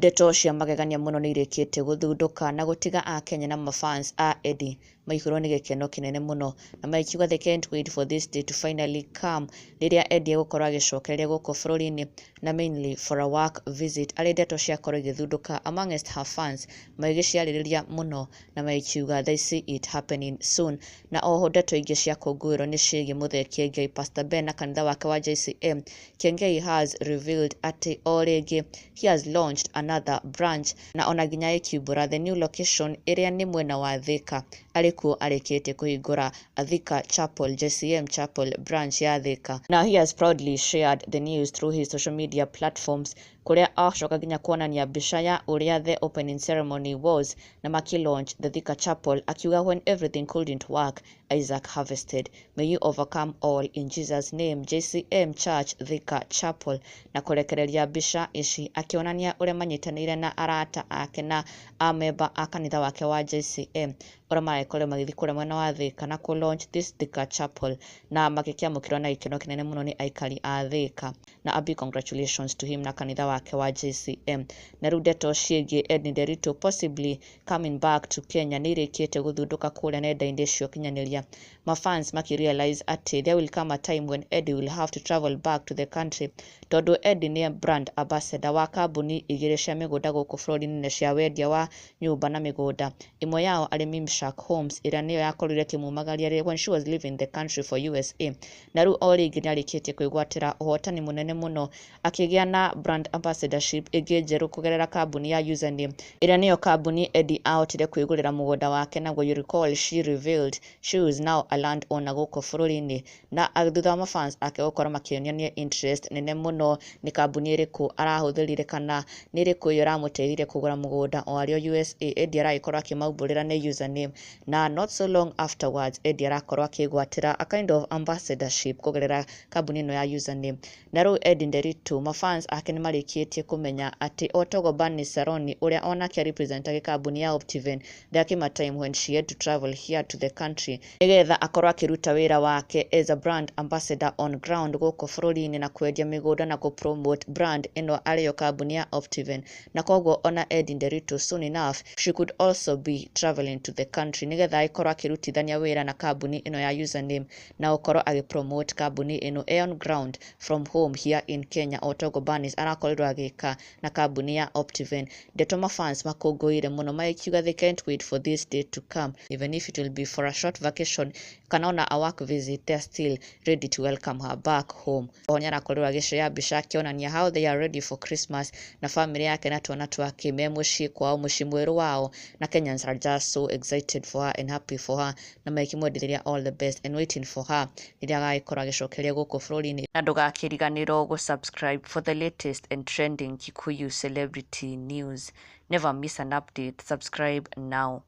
Ndeto cia magegania mũno nĩ irĩkĩtie gũthundũka na gũtiga akenya na mafans a Eddie maihũrwo nĩ gĩkeno kĩnene mũno, na makiuga they can't wait for this day to finally come, rĩrĩa Eddie egũkorwo agĩcokereria gũkũ bũrũri-inĩ na mainly for a work visit, arĩ ndeto ciakorwo igĩthundũka amongst her fans magĩgĩciarĩrĩria mũno na magĩkiuga they see it happening soon. Na oho ndeto ingĩ cia kũngũĩrwo nĩ ciĩgiĩ Mũthee Kiengei, Pastor Ben na kanitha wake wa JCM. Kiengei has revealed atĩ o rĩngĩ he has launched another branch, na ona nginya ĩkiumbũra the new location ĩrĩa nĩ mwena wa Thika, arĩ kuo arĩkĩtie kũhingũra Thika Chapel, JCM Chapel branch ya Thika. Now he has proudly shared the news through his social media platforms, kũrĩa acoka nginya kuonania mbica ya ũrĩa the opening ceremony was na maki launch the Thika Chapel, akiuga, "When everything couldn't work, Isaac harvested. May you overcome all in Jesus' name. JCM Church Thika Chapel." Na kũrekereria mbica ici akĩonania ũrĩa manyitanĩire na arata ake na amemba a kanitha wake wa JCM, ũrĩa maragĩkorirwo magĩthiĩ kũrĩa mwena wa Thika na kũ launch this Thika Chapel, na magĩkĩamũkĩrwo na gĩkeno kĩnene mũno nĩ aikari a Thika, na a big congratulations to him na kanitha wake wa JCM. Na rĩu ndeto ciĩgiĩ Eddie Nderitu possibly coming back to Kenya nĩ irĩkĩtie gũthundũka kũrĩa nenda-inĩ cia ũkinyanĩria, mafans makĩrealize atĩ there will come a time when Eddie will have to travel back to the country, tondũ Eddie nĩ brand ambassador wa kambuni igĩrĩ cia mĩgũnda gũkũ bũrũri-inĩ na cia wendia wa nyũmba na mĩgũnda, ĩmwe yao arĩ Mimshak Homes, ĩrĩa nĩyo yakorirwo ĩkĩmumagaria when she was leaving the country for USA. Na rĩu o rĩngĩ nĩ arĩkĩtie kwĩgwatĩra ũhotani mũnene mũno akĩgĩa na brand ambassadorship ĩngĩ njerũ kũgerera kambuni ya Username, ĩrĩa nĩyo kambuni Eddie ahotire kwĩgũrĩra mũgũnda wake naguo. You recall she revealed she is now a land owner gũkũ bũrũri-inĩ, na thutha wa mafans ake gũkorwo makĩonania interest nene mũno nĩ kambuni ĩrĩkũ arahũthĩrire kana nĩ ĩrĩkũ ĩyo ĩramũteithirie kũgũra mũgũnda o arĩ o USA, Eddie aragĩkorwo akĩmaumbũrĩra nĩ Username. Na not so long afterwards Eddie arakorwo akĩgwatĩra a kind of ambassadorship kũgerera kambuni ĩno ya Username. Na rĩu Eddie Nderitu, mafans ake nĩ marĩkĩtie kũmenya atĩ o toguo Bernice Saroni ũrĩa onake representaga kambuni ya Optiven, there came a time when she had to travel here to the country nĩgetha akorwo akĩruta wĩra wake as a brand ambassador on ground gũkũ bũrũri-inĩ na kwendia mĩgũnda na kũ-promote brand ĩno arĩyo kambuni ya Optiven. Na koguo ona Eddie Nderitu, soon enough she could also be traveling to the country nĩgetha agĩkorwo akĩrutithania wĩra na kambuni ĩno ya Username na gũkorwo agĩpromote kambuni ĩno e on ground from home here in Kenya, o toguo Bernice arakorirwo agĩka na kambuni ya Optiven. Ndeto mafans makũngũĩire mũno magĩkiuga they can't wait for this day to come, even if it will be for a short vacation kana ona a work visit, they're still ready to welcome her back home. Oho nĩ arakorirwo agĩshare mbica akĩonania how they are ready for Christmas na family yake na twana twake me mũciĩ kwao, mũciĩ mwerũ wao, na Kenyans are just so excited for her and happy for her, na makĩmwendithĩria all the best and waiting for her rĩrĩa agagĩkorwo agĩcokeria gũkũ bũrũri-inĩ. Na ndũgakĩriganĩrwo gũ-subscribe for the latest and trending Kikuyu celebrity news. Never miss an update. Subscribe now.